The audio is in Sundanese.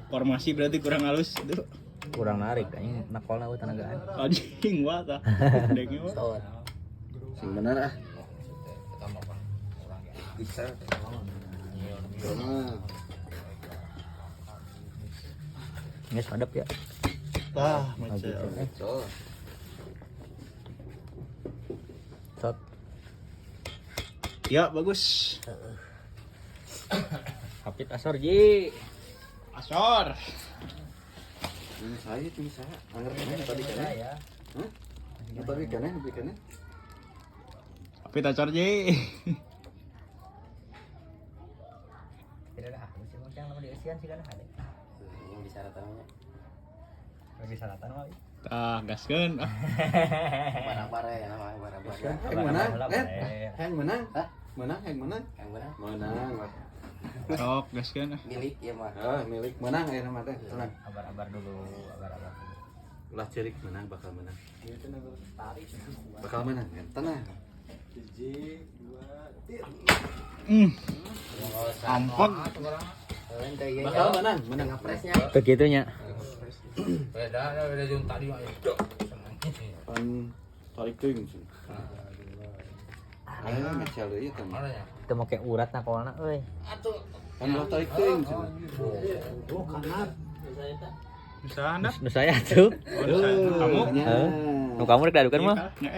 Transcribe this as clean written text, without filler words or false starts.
Formasi berarti kurang halus itu. Kurang narik anjing nakolna eueuh tenagaan. Anjing wah tah. Denge wah. Sot. Sing bener ah. Bisa. Nah, Geus madep ya. Tah, macel. so. Sot. Ya, bagus. Hapit asor ji. Asor. Ini saya, ini saya. Angger kene tadi kene. Ya. Hah? Ini tadi kene, lebih kene. Hapit asor ji. Tidak ada halus sih yang nama di ASEAN sih kan ada. Yang di saratannya. Lebih salatan mah. Tah, gaskeun. Ah, Bara-bara ya nama bara-bara. Yang menang, Net. Yang menang. Hah? Menang, yang menang. Yang benar Menang. Sok gaskeun ah. milik ya mah. Ah, milik menang ya nama teh. Tenang. Abar-abar dulu, abar-abar dulu. Ulah cerik menang bakal menang. Bakal menang kan? Tenang. Hmm. Ampeg. Bakal menang, menang. Ngapresnya. Tuh gitunya. Beda, beda jeung tadi mah. Pan tarik teuing sih. Ayo ngecel deui teh. Mana ya? Itu make urat nakolna euy. Pan ulah tarik teuing sih. Bisa anda? Nu saya tuh. Oh, nu saya. Kamu? Nya. Nu kamu rek diadukan mah. Iya,